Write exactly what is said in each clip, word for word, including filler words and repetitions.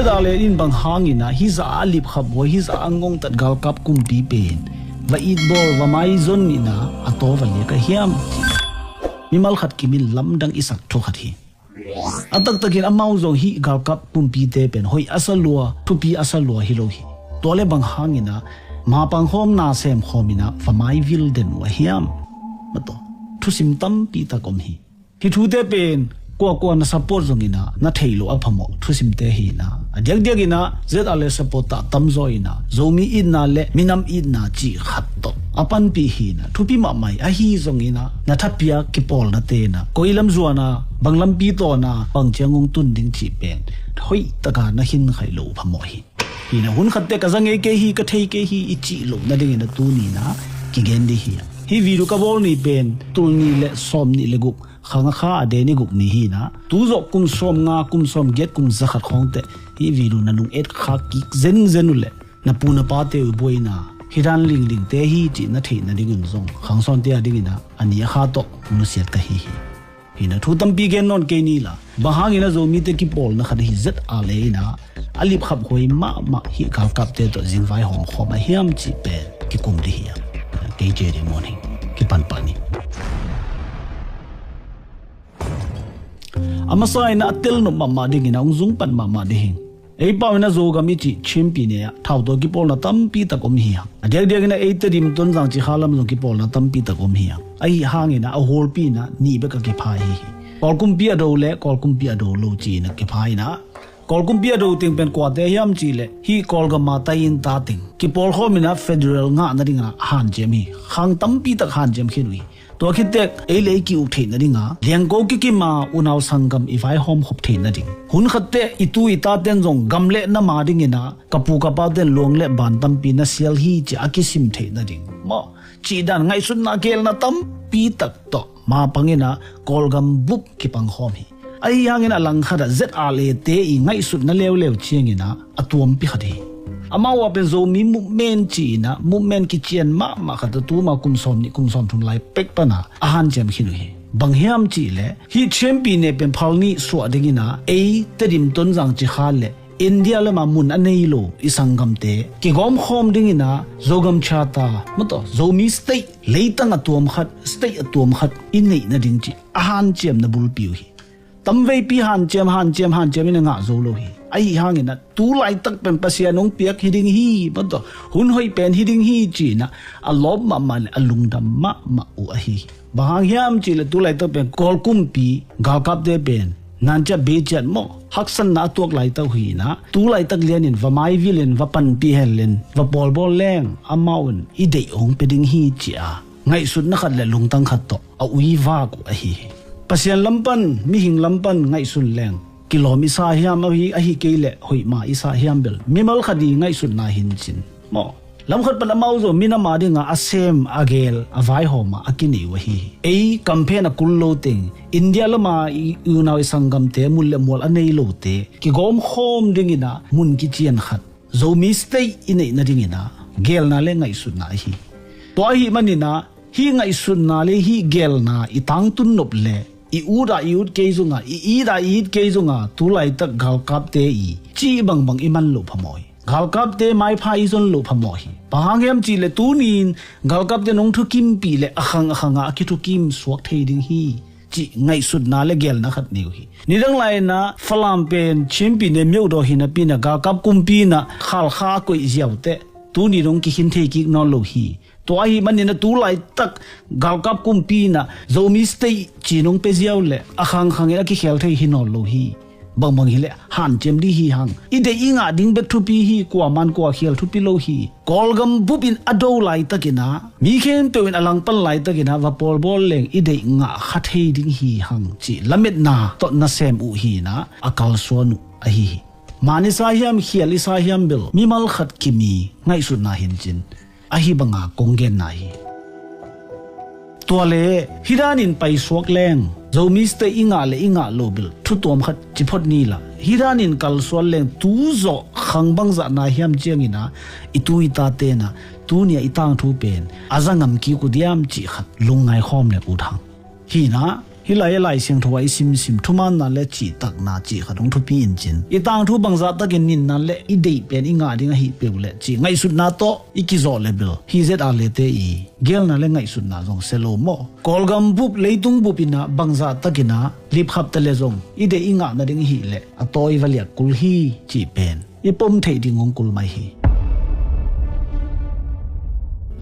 Tua leh in bang hangin ah hih zah a lipkhaphuai, hih zah a ngongtat galkap kumpi pen va itbawl, va maizon in ah a taw va liak a hiam? Mimal khat kimin lamdang i sak thu khat hi. A taktakin amau zong hih galkap kumpite pen hoih a sa lua, thupi a sa lua hi lo hi. Tua leh bang hangin ah mapang khawm, na sem khawm in ah va maivil den uh a hiam? Mataw, thusim tampi tak om hi. Hih thute pen kuakua na support zongin ah na theih loh a phamawh thusimte hi in ah, a diakdiakin ah Z R A supporter tamzaw in ah Zomi itna leh minam itna cih khat tawh a panpih hi in ah, thupi mahmah hi. Ahi zongin ah na thapiak kipawlnate in ah koi lam zuan a, bang lampi tawn a, bang ciang hong tun ding cih pen hoihtak a na khin khaih loh uh phamawh hi. Hi in ah hun khatte ka za ngei kei hi, ka thei kei hi i cih loh nadingin ah tuni in ah kigen ding hi. Hih video ka bawl ni pen tul nih leh sawmnih leh guk, khang a kha a de ni guk ni hi in ah, tu zawh kum sawmnga, kum sawmgiat, kum za khat khawng teh hih video na nung et kha kik zenzen uh leh na pu na pate uh buaina hih dan linglingte hi cih na theih nadingun zong khangsawnte a dingin ah a ni a kha tawh nusiat ka hi hi. Hi in ah thu tampi gen nawn kei ni la, bang hangin ah Zomite kipawlna khat ahi Z R A in ah a lipkhaphuai mahmah hih galkapte tawh zingvai hawm khawm a hiam cih pen kikum ding hi a, kei J D Muan hi. Kipan pah ni. A masa in ah a telnop mahmah dingin ah hong zungpat mahmah ding hi. Ei pau in ah Zogam i cih Chin Pyine ah thautawi kipawlna tampi tak om hi hang. A diakdiakin ah ei Tedim, Tonzang, Cikha lam zong kipawlna tampi tak om hi hang. Ahi hangin ah a hawlpi in ah nih bek a kipha hi hi. Kawl kumpi a do leh Kawl kumpi a do lo ci-in ah kipha in ah, Kawl kumpi a do teng pen kuate hiam cih leh hih Kawlgam a tai-in ta teng kipawl khawm in ah federal ngah nading ah hanciam hi. Khang tampi tak hanciam khin uh hi. Tua khit teh ei leh ei ki-uk theih nading a, liangko kikim a unau sanggam i vaihawm khop theih nading, hun khat teh i tu i taten zong gam leh nam a dingin ah ka pu ka paten luang leh ban tampi na sial hi ci-a a kisim theih nading maw, cih dan ngaihsutna, geelna tampi tak tawh mapang in ah Kawlgam bup kipang khawm hi. Ahi hangin a langkhat ah Z R A te i ngaihsutna leuleu ciangin ah a tuampi khat hi. Amau a pen Zomi movement ci-in ah movement kician mahmah khat ah tuma kum sawmnih, kum sawmthum lai pek pan ah a hanciam khin uh hi. Bang hiam cih leh hih Chin Pyine pen phal nih suah dingin ah ei Tedim, Tonzang, Cikha leh India lam a mun a nei lo i sanggamte kigawm khawm dingin ah Zogam Charter, mataw, Zomi state, leitang a tuam khat, state a tuam khat i neih nading cih a hanciamna bulpi uh hi. Tamveipi hanciam, hanciam, hanciam in a ngah zo lo hi. Ahi hangin ah tu laitak pen Pasian hong piak hi ding hi, mataw, hun hoih pen hi ding hi ci-in ah a lawp mahmah leh a lungdam mahmah uh ahi hi. Bang hang hiam cih leh tu laitak pen Kawl kumpi galkapte pen nanciat beiciat maw, haksatna a tuak laitak uh hi in ah, tu laitak lianin va maivil in, va panpih hel in, va pawlbawl leng amau in i deih hong pia ding hi ci-a ngaihsutna khat leh lungtang khat tawh a uivak uh ahi hi. Pasian lam pan, mihing lam pan ngaihsun leng kilawm i sa hiam, ahi, ahi kei leh hoih mah i sa hiam bel mimal khat i ngaihsutna hi in cin maw. Lam khat pan amau zong minam a ding a a sem, a geel, a vaihawm a a kineih uh ahi hi. Ei kamphen a kul lo teng, India lam a i unau i sanggamte, mun leh mual a nei lote kigawm khawm dingin ah mun kician khat, Zomi state i neih nadingin ah geelna leh ngaihsutna ahi hi. Tua ahih manin ah hih ngaihsutna leh hih geelna i tangtun nop leh i ut a i ut kei zong a, i it a i it kei zong a, tu laitak galkapte i cih bangbang i man loh phamawh hi. Galkapte maipha i zon loh phamawh hi. Bang hang hiam cih leh tuni-in galkapte nong thukimpih leh a khang a khang a a kithukim suak thei ding hi cih ngaihsutna leh geelna khat nei uh hi. Nidang lai-in ah Falam pen Chin Pyine myo daw hi napi-in ah galkap kumpi in ah Khalkha a koih ziau teh tuni dong kikhin thei kik nawn lo hi. Tua ahih manin ah tu laitak galkap kumpi in ah Zomi state ci nong pia ziau leh a khang khang in a kikhel thei hi nawn lo hi. Bangbang hi leh hanciam ding hi hang. I deih i ngah ding bek thupi hi, kuaman kua khial thupi lo hi. Kawlgam bup in a do laitakin ah, mi khempeuh in a langpan laitakin ah va pawlbawl leng i deih ngah kha thei ding hi hang cih lametna tawh nasem uh hi in ah a kalsuan uh ahi hi. Man i sa hiam, khial i sa hiam bel mimal khat kim i ngaihsutna hi in cin, ahi banga kong genna hi. Tua leh hih danin paisuak leng, Zomi state i ngah leh i ngah loh bel thu tuam khat ci phot ni la, hih danin kalsuan leng tu zawh khang bangzah na hiam ciangin ah i tu i tate in ah tuni a i tangthu pen a za ngam kik uh diam cih khat lungngai khawm leng ut hang. Hi in ah Hih lai-ah Lai Siangtho ah i simsim thumaanna le cihtakna cih khat hong thupi in cin, i tangthu bangzah takin ninna le i deih pen i ngah ding ahi peuh le cih ngaihsutna tawh i kizawh le bel, hih Z R le te i geelna le ngaihsutna zong sia lo maw? Kawlgam bup, leitung bup in ah bangzah takin ah lipkhap ta le zong i deih i ngah nading ahih leh a tawi va liak kul hi cih pen i pom theih ding hong kul mai hi.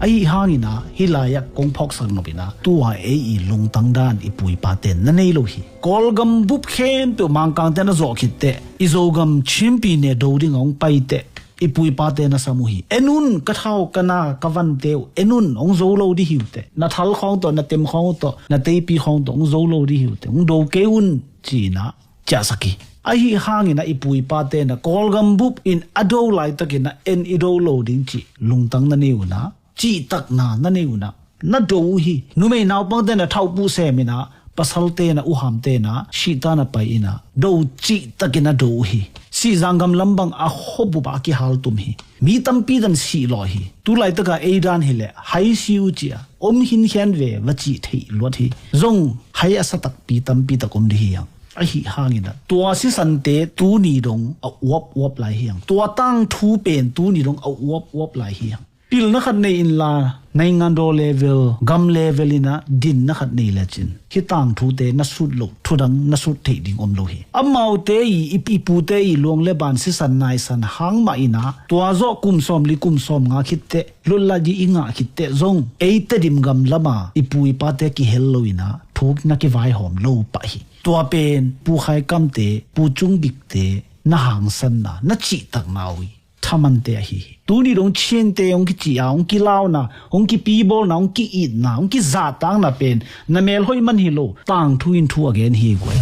Ahi hangin ah hih lai-ah kong phawksak nop in ah tua ei i lungtang dan i pu i pa ten na nei lo hi. Kawlgam bup khempeuh Mangkangte na zawh khit teh, i Zogam Chin pyine do ding a hong pai teh, i pu i pate na sam uh hi. En un, ka thau, ka na, ka vante uh, en un, hong zo lo dih hi uh teh. Na thal khawng tawh, na tem khawng uh tawh, na teipi khawng tawh hong zo lo dih hi uh teh, hong do kei un, ci-in ah ciahsak hi. Ahi hangin ah i pu i pate na Kawlgam bup in a do laitakin ah en i do lo ding cih lungtang na nei un ah, cihtakna na nei un ah, na do uh hi. Numei naupangte na thauh puh sem in ah, pasalte na, uhamte na sihtan a pai in ah, do cihtakin a do uh hi. Sihzang gam lam bang a khuabup ah a kihaltum hi. Mi tampi dan sih lawh hi. Tu laitaka ei dan hileh hai si uh ci-a om hinkhian ve va cih theih luat hi. Zong hai a sa takpi tampi tak om dih hi hang. Ahi hangin ah tua sisante tuni dong a uap uap lai hi hang. Tua tangthu pen tuni dong a uap uap lai hi hang. Pilna khat nei inla, naingandaw level, gam level in ah dinna khat nei lecin, hih tangthute na sut loh thudang na sut theih ding om lo hi. Amaute i, i, i pute i luang le ban sisan naisan hang mah in ah, tua zawh kum sawmli kum sawmnga khit teh, lutlat i ngah khit teh zong, ei Tedim gam lam a i pu i pate kihel lo in ah thu na kivaihawm lo pah hi. Tua pen Pu Khai Kamte, Pu Cung Bikte na hangsanna, na cihtakna uh hi. Thamante ahi hi. Tuni dong Chinte hong kici a, hong kilauna, hong kipibawlna, hong ki-itna, hong kizahtakna pen na mel hoih man hi lo, tangthu in thu a gen hi guai.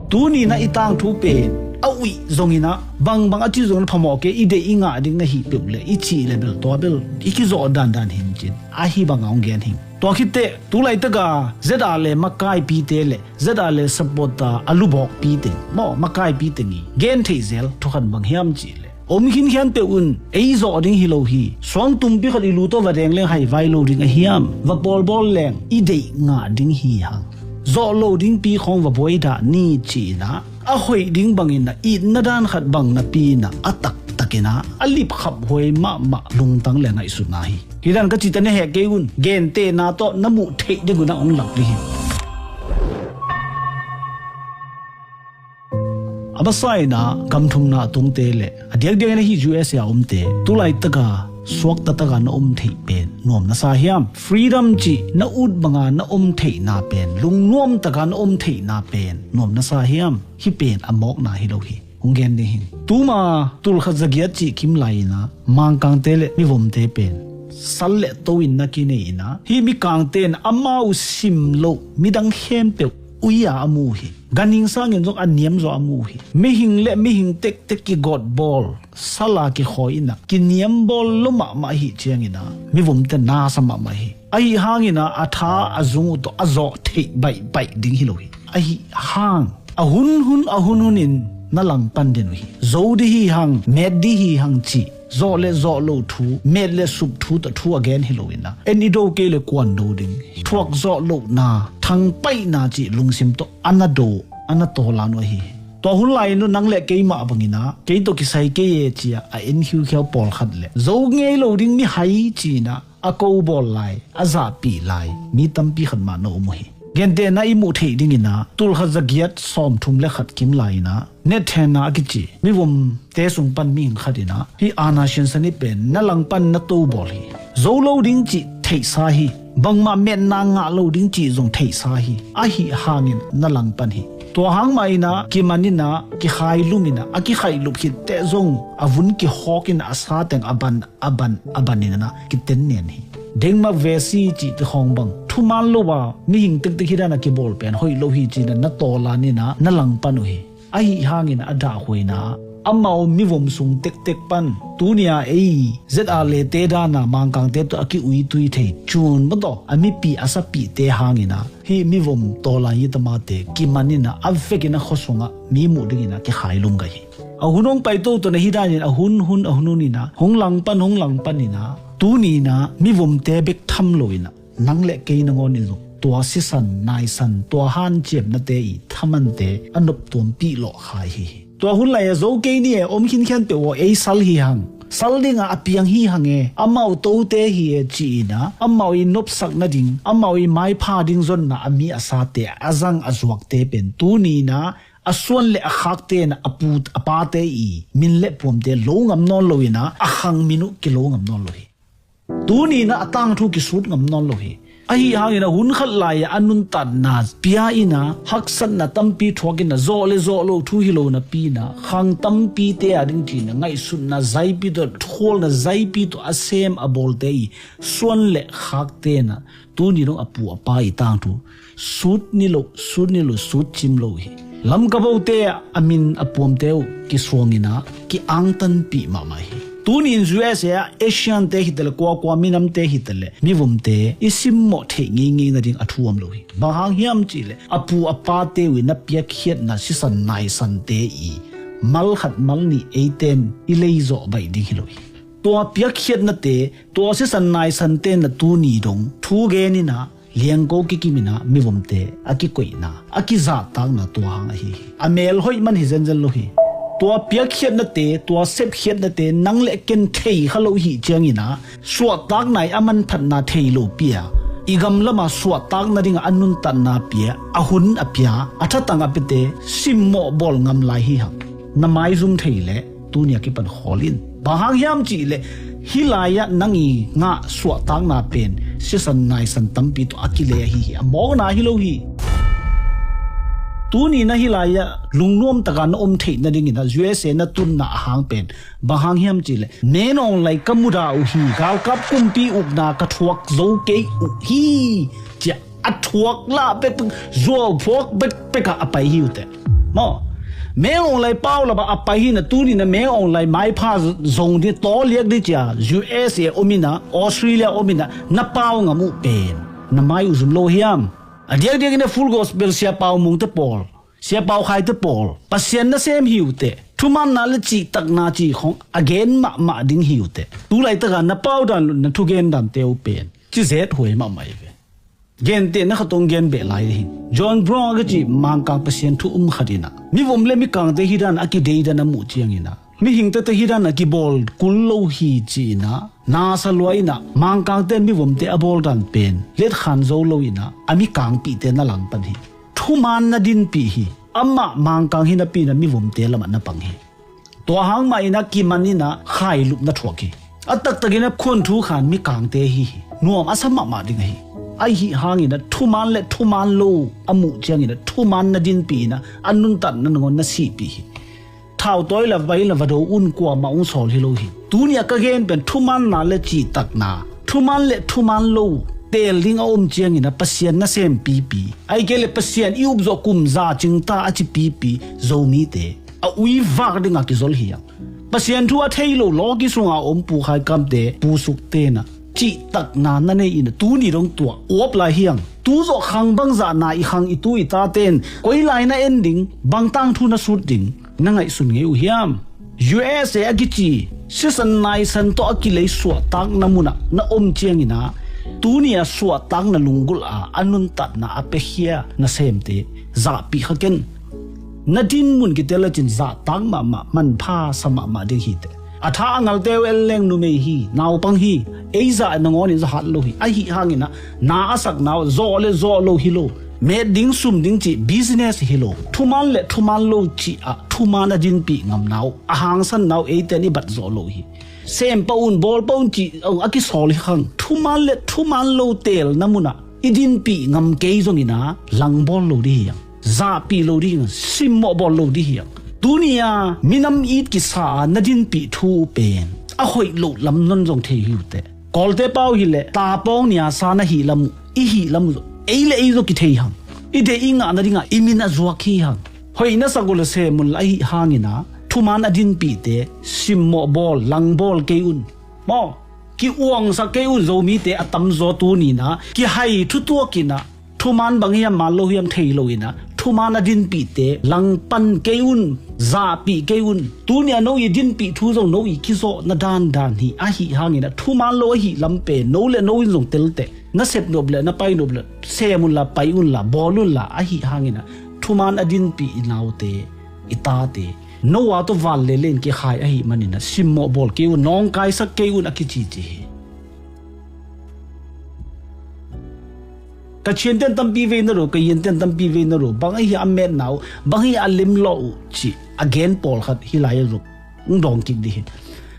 Tuni na i tangthu pen a uih zongin ah, bangbang a ci zongin phamawh kei, i deih i ngah ding ahi peuh le i cih le bel tua bel i kizawh dandan hincin, ahi banga hong gen hing. Tua khit teh tu laitaka Z R le makaipite le Z R le supporter a lubawkpi teng maw, makaipite ngi gen theih zel thu khat bang hiam cih leh, om khinkhian peuh un, ei zawh ding hi lo hi. Suang tumpi khat i lu tawh va deng leng hai vai lo ding a hiam? Va pawlbawl leng i deih ngah ding hi hang. Zawh lo dingpi khawng va buai dah ni ci-in ah, a hoih ding bangin ah itna dan khat bang napi-in ah a taktakin ah a lipkhap huai mahmah lungtang le ngaihsutna hi. Hih dan ka cihte na heh kei un, gentehna tawh na muh theih ding un ah hong lak dih hi. A masa in ah gam thumna a tungte le a diakdiakin ah hih U S A a omte tu laitaka suakta taka na om theih pen nuam na sa hiam? Freedom cih na ut banga na om theihna pen lungnuam taka na om theihna pen nuam na sa hiam? Hih pen a mawkna hi lo hi. Hong gen ding hing. Tuma tulkhat zagiat cih kim lai-in ah Mangkangte le mivomte pen sal le to-in na kinei-in ah, hih mikangte in amau sim loh midang khempeuh ui-a a mu uh hi. Ganhing sangin zong a niam zaw a mu uh hi. Mihing le mihing tektek kigawtbawl, sal a kikhawi-in ah kiniambawl lo mahmah ahih ciangin ah mivomte na sa mahmah hi. Ahi hangin ah a tha a zung uh tawh a zawh theih baihbaih ding hi lo hi. Ahi hang a hunhun a hunhunin na langpan den uh hi. Zo dih hi hang, met dih hi hang cih, zawh le zawh lo thu, met le sup thu tawh thu a gen hi lo-in ah, en i do kei le kuan do ding, thuak zawh lohna, thangpaihna cih lungsim tawh a na do, a na tawlan uh ahi hi. Tua hun lai-in uh nang le keimah bangin ah kei tawh kisai kei e ci-a a en khiukhiau pawlkhat le zo ngei lo ding mihai ci-in ah a ko bawl lai, a zahpih lai mi tampi khat mah na om uh hi. Gentehna i muh theih dingin ah tulkhat zagiat sawmthum le khat kim lai-in ah Ned Tanner a kici mivomte sung pan mihing khat in ah, hih aana siansan hi pen na langpan na to bawl hi. Zo lo ding cih theihsa hi. Bangmah metna ngah lo ding cih zong theihsa hi. Ahi hangin na langpan hi. Tua hang mah in ah kiman in ah kikhailum in ah a kikhaihlup khit teh zong a vun kihawk in ah a sa teng a ban a ban a ban in ah kiten nen hi. Dengmak vesi cihte khawng bang thuman lo a mihing tektek hih dan a kibawl pen hoih lo hi ci-in ah na tawlan in ah na langpan uh hi. Ahi hangin a dahhuaina ah amau mivom sung tektek pan tuni-a ei Z R le te dan a Mangkangte tawh a ki-uitui thei cun maw tawh a mipih a sapihte hangin ah hih mivom tawlan hi tamate kiman in ah a vekin a khua sungah mi muh dingin ah kikhailum gai hi. A hun hong pai toto na hih danin a hunhun a hunhun in ah hong langpan hong langpan in ah tuni in ah mivomte bek tham lo in ah nang le kei nangawn in zong Tua sisan naisan, tua hanciamnate i thamante a noptuampih lawhkhai hi hi. Tua hun lai-a zo kei ni e, om khinkhian peuh aw, ei sal hi hang, sal dingah a piang hi hang e, amau tote hi e ci-in ah amau i nopsak nading, amau i maipha ding zonna a mi a sate a zang a zuakte pen tuni-in ah a suan le a khakte in ah a pu a pate i min le puamte lo ngam nawn lo-in ah a khang min uh kilo ngam nawn lo hi. Tuni-in ah a tangthu kisut ngam nawn lo hi. Ahi hangin ah hun khat lai-ah a nuntatna pia-in ah haksatna tampi thuak-in ah zawh le zawh lo thu hi lo napi-in ah khang tampite a ding ci-in ah ngaihsutna zaipi tawh, thuakna zaipi tawh a sem a bawlte i suan le khakte in ah tuni dong a pu a pa i tangthu sut ni lo, sut ni lo, sut cim lo hi. Lamka bote a min a puamte uh kisuang-in ah ki-angtanpih mahmah hi. Tuni-in U S A ah Asian-te hi ta leh, kuakua minamte hi ta leh, mivomte i simmawh theih ngeingei nading a thu om lo hi. Bang hang hiam cih leh a pu a pate uh i na piakkhiatna sisan naisante i mal khat mal nih eite in i leizawh baih ding hi lo hi. Tua piakkhiatnate, tua sisan naisante in ah tuni dong thu gen-in ah liangko kikim-in ah mivomte a kikoihna, a kizahtakna tua hang ahi hi. A mel hoih man hi zenzen lo hi. Tua piakkhiatnate, tua sepkhiatnate nang le ken thei kha lo hih ciangin ah suahtakna i a manphatna thei lopi-a i gam lamah suahtak nadingah a nuntatna pia, a hun a pia, a thatang a piate simmawh bawl ngam lai hi hang. Na maizum thei leh tuni a kipan khawl in. Bang hang hiam cih leh hih lai-ah nang i ngah suahtakna pen sisan naisan tampi tawh a kile ahi hi. A mawkna hi lo hi. Tuni-in ah hih lai-ah lungnuam takin na om theih nadingin ah U S A na tunna a hang pen bang hang hiam cih leh Min Aung Hlaing ka mudah uh hi, galkap kumpi ukna ka thuak zo kei uh hi, ci-a a thuak lah pek, zuau phuak pek, pekah a pai hi uh teh. Maw, Min Aung Hlaing pau lamah a pai hi-in ah tuni-in ah Min Aung Hlaing maipha zong ding, tawliak ding ci-a U S A om-in ah, Australia om-in ah na pau ngam uh pen na mai uh zum lo hiam? A diakdiakin ah Full Gospel Sia Pau Mungte pawl, Sia Pau Khaite pawl, Pasian nasem hi uh teh, thumaanna le cihtakna cih khong a gen mahmah ding hi uh teh. Tu laitakah na pau dan, na thugen dante uh pen ci zet huai mahmah hi ve. Gentehna khat hong gen beh lai hi. John Brown a kici Mangkang Pasian thu um khat in ah mivom le mikangte hih dan a kideidan a muh ciangin ah mihingte tawh hih dan a kibawl kul lo hi ci-in ah nasa lua-in ah Mangkangte in mivomte a bawl dan pen letkhan zo lo-in ah a mikangpihte na langpan hi. Thumaan na dinpih hi. Amah Mangkang hi napi-in ah mivomte lamah na pang hi. Tua hang mah in ah kiman in ah khailup na thuak hi. A taktakin ah khuanthu khan mikangte hi hi. Nuam a sa mahmah ding ahi. Ahi hangin ah thumaan le thumaan lo a muh ciangin ah thumaan na dinpih in ah a nuntatna nangawn na sihpih hi. Thau tawi la vai la va do un, kuamah hong sawl hi lo hi. Tuni-a ka gen pen thumaanna le cihtakna, thumaan le thumaan lo teel ding a om ciangin ah Pasian nasem pipi, ahih kei leh Pasian i upzawh kum za cingta a ci pipi Zomite a uivak dingah kizol hi hang. Pasian thu a thei lo lawki sungah a om Pu Khai Kamte, Pu Sukte in ah cihtakna na nei in ah tuni dong tua uap lai hi hang. Tu zawh khang bangzah na i khang i tu i tate in koi lai na en ding, bang tangthu na sut ding na ngaihsun ngei uh hiam? U S A a kici sisan naisan tawh a kilei suahtakna munah na om ciangin ah tuni-a suahtakna lunggulh a a nuntatna a piakhia nasemte zahpih kha ken. Na din mun kitel lecin zahtak mahmah, manpha sa mahmah ding hi teh. A tha a ngalte uh en leng numei hi, naupang hi, ei zah nangawn in zah hat lo hi. Ahi hangin ah na a sakna uh zawh le zawh lo hi lo, met ding sum ding cih business hi lo, thumaan le thumaan lo cih ah thumaan a dinpih ngamna uh, a hangsanna uh eite in i bat zawh lo hi. Sem pah un, bawl pah un cih a kisawl hi hang. Thumaan le thumaan lo teelna munah i dinpih ngam kei zongin ah langbawl lo ding hi hang, zahpih lo ding hi hang, simmawh bawl lo ding hi hang. Tuni-a minam it kisa a na dinpih thu uh pen a hoih loh lam non zong thei hi uh teh. Kawlte pau hileh tapawng nia sa na hih lam uh, i hih lam uh, ei le ei zong kithei hang. I deih i ngah nadingah i min a zuak hi hang. Hoih na sak uh le sem un la, ahi hangin ah thumaan a dinpihte simmawh bawl, langbawl kei un. Maw, ki-uangsak kei un. Zomite a tamzaw tuni-in ah kihai thutuak in ah thumaan bang hiam, maan lo hiam thei lo-in ah thumaan a dinpihte langpan kei un, zahpih kei un. Tuni-a no i dinpih thu zong no i kizawhna dandan hi. Ahi hangin ah thumaan lo ahih lam pen no le no in zong tel teh. Na sep nop le, na pai nop le, sem unla, pai unla, bawl unla, ahi hangin ah thuman a dinpih i naute, i tate, Noah tawh van le leiin kikhai ahi manin ah simmawh bawl kei un, nawngkaisak kei un a kici ci hi. Ka chinte in tampi vei na ro, ka yinte in tampi vei na ro, bang ahi a metna uh, bang ahi a lemlawh uh cih a gen pawlkhat hih lai-ah zong hong dawng kik dih hi.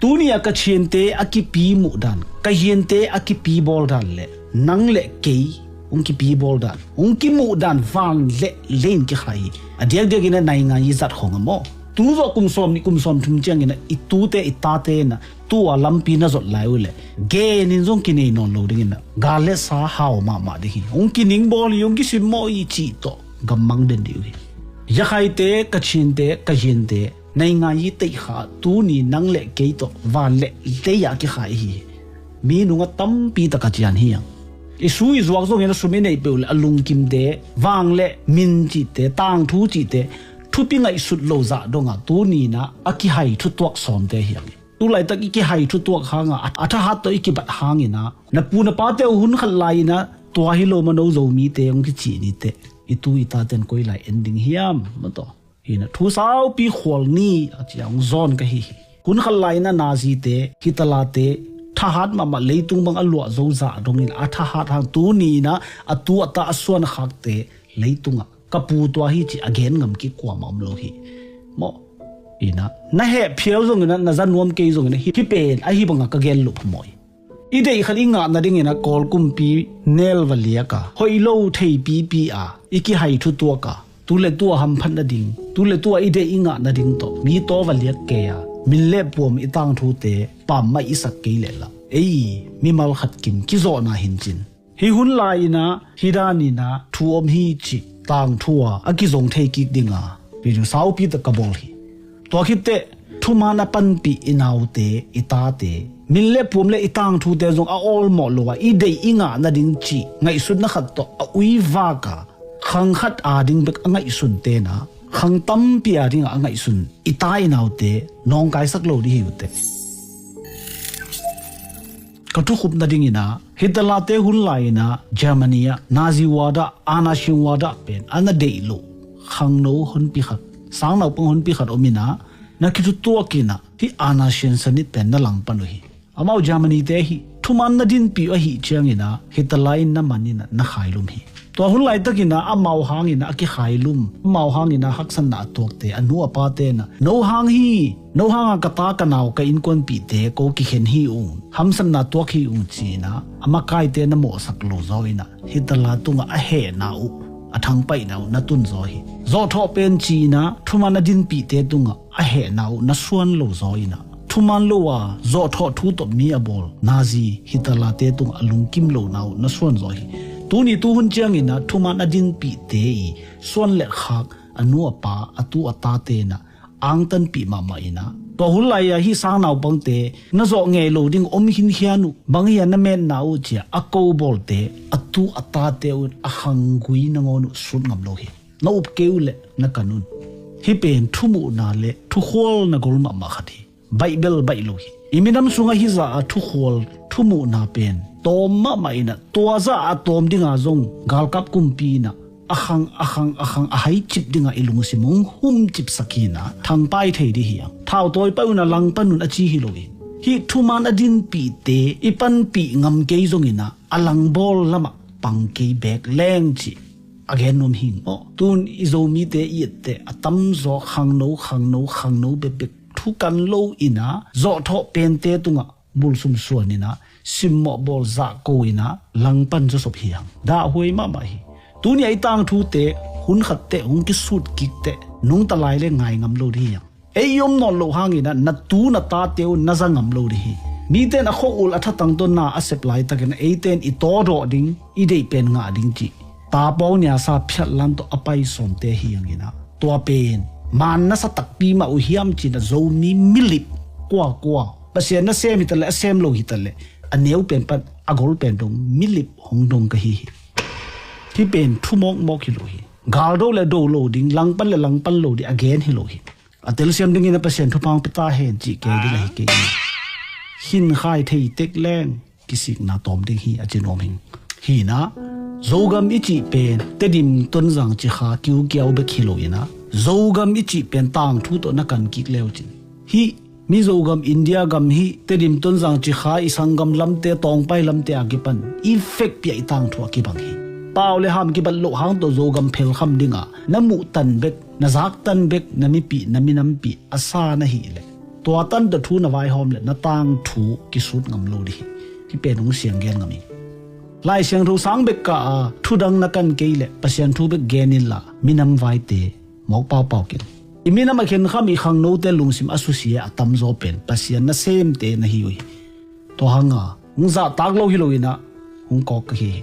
Tuni-ah ka chinte a kipi muhdan, ka yinte a kipi bawldan le nang le kei hong kipi bawldan, hong kimuhdan van le leiin kikhai hi. A diakdiakin ah naingan i zat khong a maw? Tu zawh kum sawm nih kum sawm thum ciangin ah i tute i tate in ah tua lampi na zot lai uh leh genin zong kinei nawn lo dingin ah gal le sa hau mahmah ding hi. Hong kiningbawl hi, hong kisimmawh hi cih tawh gammang den dih uh hi. Yakhaite, Kachinte, Kayinte, naingan i teihkha tuni nang le kei tawh van le lei-ah kikhai hi. Mi nungah tampi tak a cian hi ang. I su i zuak zongin a sum i neih peuh le a lungkimte, vang le min cihte, tangthu cihte, thupi ngaihsut lo zah dongah tuni-in ah a kihai thutuak sawmte hi ang. Tu laitak i kihai thutuak hangah a, a thahat tawh i kibat hangin ah na pu na pate uh hun khat lai-in ah tua hi lo mano Zomite hong kici ni teh, i tu i tate in koi lai en ding hiam? Maw taw. Hi-in ah thu saupi khual ni a ci-a hong zawn ka hi hi. Hun khat lai-in ah Nazite, Hitlerte, thahat mahmah leitung bang a luah zo zah dongin a thahat hang tuni-in ah a tu a ta a suan khakte leitungah ka pu tua hi cih a gen ngam kik kuamah om lo hi. Maw. Hi-in ah na heh phial zongin ah na za nuam kei zongin ah hih, hih pen ahi bangah ka gen loh phamawh hi. I deih khat i ngah nadingin ah Kawl kumpi nel va liak a, hoih lo theipipi a i kihai thutuak a, tu le tu a hamphat nading, tu le tu a i deih i ngah nading tawh mi taw va liak kei a, min le puam i tangthute pammaih i sak kei leh lah ei mimal khat kim kizawhna hincin. Hih hun lai-in ah hih danin ah thu om hi cih tangthu a a kizong thei kik dinga video saupi tak ka bawl hi. Tua khit teh thuman a panpih i naute, i tate, min le puam le i tangthute zong a awlmawh lo a i deih i ngah nading cih ngaihsutna khat tawh a uivak a khang khat ading bek a ngaihsunte in ah khang tampi adingah a ngaihsun i ta i naute nawngkaisak lo dih hi uh teh. Ka thukhupna dingin ah Hitlerte hun lai-in ah Germany ah Nazi wada, Anarchism wada pen a na deih loh khangno honpi khat, sangnaupang honpi khat om in ah na kithutuak in ah hih Anarchism sanit pen na langpan uh hi. Amau Germany-te hi thuman na dinpih uh ahih ciangin ah Hitler in na man in ah na khailum hi. Tua hun laitakin ah amau hangin ah a kikhailum, amau hangin ah haksatna a tuakte a nu a pate in ah no hang hi, no hanga ka ta ka nau ka innkuanpihte ko kikhen hi ung, hamsatna tuak hi ung ci-in ah a makaite na mawhsak lo zaw in ah Hitler tungah a hehna uh, a thangpaihna uh na tun zaw hi. Zawhthawh pen ci-in ah thuman a dinpihte tungah a hehna uh na suan lo zaw in ah thuman lo a zawhthawh thu tawh mi a bawl Nazi Hitler-te tungah a lungkim lohna uh na suan zaw hi. Tuni tuhun ciangin ah thuman a dinpihte i suan le khak a nu a pa, a tu a tate in ah angtanpih mahmah in ah tua hun lai-a hih sangnaupangte na zawh ngei lo ding om hinkhian uh, bang hi a na metna uh ci-a a kobawlte, a tu a tate un a khanggui nangawn uh sut ngam lo hi. Na up kei uh leh na kan un. Hih pen thumuhna le thukhualna gol mahmah khat hi. Baih bel baih lo hi. I minam sungah hih zah a thukhual thumuhna pen tawm mahmah in ah tua zah a tawm dinga zong galkap kumpi in ah a khang, a khang, a khang, a hai cip dingah i lungsim hong hum cipsak hi in ah thangpai thei dih hi ang. Thau tawi paih un a langpan un a ci hi lo in, hih thuman a dinpihte i panpih ngam kei zongin ah a langbawl lamah pang kei beek leng cih a gen nuam hi ing maw? Tun i Zomite i etteh a tamzaw khangno, khangno, khangno bekbek thukan lo in ah zawhthawh pente tungah bulsum suan in ah simmawh bawl zahko in ah langpan zawsop hi ang. Dahhuai mahmah hi. Tuni a i tangthute hun khat teh hong kisut kik teh nungta lai le ngai ngam lo dih hi ang. Ei i om nawn loh hangin ah na tu na tate uh na za ngam lo dih hi. Mite in a khua-ul a thatang tawh na a sep laitakin ah eite in i tawdawh ding, i deih pen ngah ding cih tapau niasa phiatlan tawh a pai sawmte hi ang in ah tua pen man nasa takpi mah uh hiam ci-in ah Zomi milip kuakua, Pasian na sem hi taleh, a sem lo hi taleh, a neu pen pan a gol pen dong milip hong dong ka hi hi. Hih pen thu mawkmawk hi lo hi. Gal do le do lo ding, langpan le langpan lo ding a gen hi lo hi. A telsiam dingin a Pasian thupha hong pia ta hen cih kei ding ahi kei. Khinkhai thei tek leng kisikna tawm ding hi a ci nuam hi ing. Hi-in ah, Zogam i cih pen Tedim, Tonzang, Cikha, Kiukiau bek hi lo-in ah, Zogam i cih pen tangthu tawh na kan kik le uh cin, hih mi Zogam, India gam hih Tedim, Tonzang, Cikha, i sanggam lamte, Tawngpai lamte a kipan i fekpi-a i tangthu a kibang hi. Pau le ham kibat loh hang tawh Zogam phelkham dingah na muhtan bek, na zaktan bek, na mipih, na minampih a sa na hih leh, tua tan tawh thu na vaihawm leh na tangthu kisut ngam lo ding hi. Hih pen hong siang gen ngam ing. Lai Siangtho sang bek kah a, thu dang na kan kei leh Pasian thu bek gen inla, minam vaite mawk paupau kin. I minam a khenkham, i khangnote lungsim a susia a tamzaw pen Pasian nasemte na hi uh hi. Tua hanga hong zahtak lo hi lo-in ah hong kawk ka hi hi.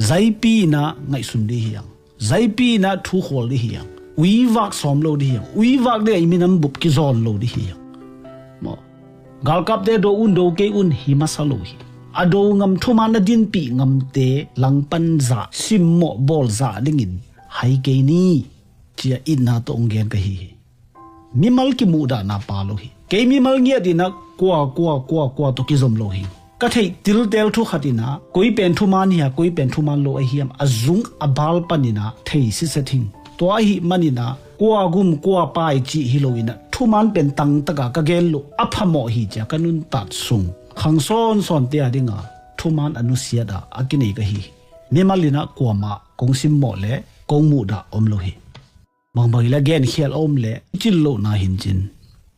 Zaipi-in ah ngaihsun ding hi hang. Zaipi-in ah thu khual ding hi hang. Uivak sawm lo ding hi hang. Uivak dingah i minam bup kizawn lo ding hi hang. Maw, galkapte do un, do kei un, hi masa lo hi. A do ngam, thuman a dinpih ngamte langpan zah, simmawh bawl zah dingin hai kei ni, ci-a itna tawh hong gen ka hi hi. Mimal kimuhdahna pha lo hi. Kei mimal ngiat-in ah kua, kua, kua, kua tawh kizom lo hi. Ka theih tiltel thu khat-in ah koi pen thuman hi a, koi pen thuman lo ahi hiam, a zung a bal panin ah thei sitset hing. Tua ahih manin ah kua gum kua pai cih hi lo-in ah, thuman pen tangtaka ka gen loh a phamawh hi, ci-a ka nuntak sung khang sawnsawnte a dinga thuman a nusiat a, a kinei ka hi hi. Mimal-in ah kuamah kong simmawh leh kong muhdah om lo hi. Bangbang hileh genkhial a om leh i cil lohna hi-in cin,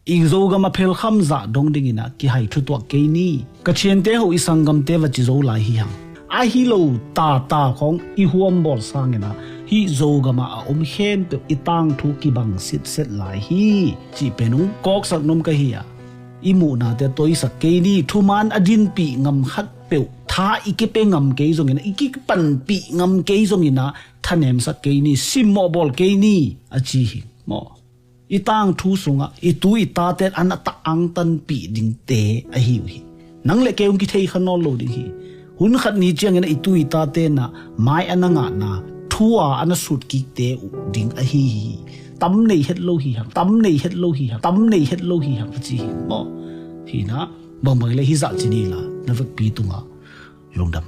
i Zogam a phelkham zah dong dingin ah kihai thutuak kei ni. Ka thiante ho, i sanggamte va ci zo lai hi hang. Ahi lo tata khawng i huambawl sangin ah, hih Zogam ah a om khempeuh i tangthu kibang sitset lai hi, cih pen hong kawksak nuam ka hi a, i muhnate toisak kei ni. Thuman a dinpih ngam khatpeuh tha i kipia ngam kei zongin ah, i kipanpih ngam kei zongin ah, thanemsak kei ni, simmawh bawl kei ni, a ci hi. Maw, i tangthu sungah i tu i tate in a na ta angtanpih dingte ahi uh hi. Nang le kei hong kithei kha nawn lo ding hi. Hun khat ni ciangin ah i tu i tate in ah mai a na ngahna, thu-a a na sutkikte uh ding ahi hi. Tam nei het lo hi hang, tam nei het lo hi hang, tam nei het lo hi hang, a ci hi. Maw, hi-in ah, bangbang hileh hih zah ci ni la, na vekpi tungah lungdam.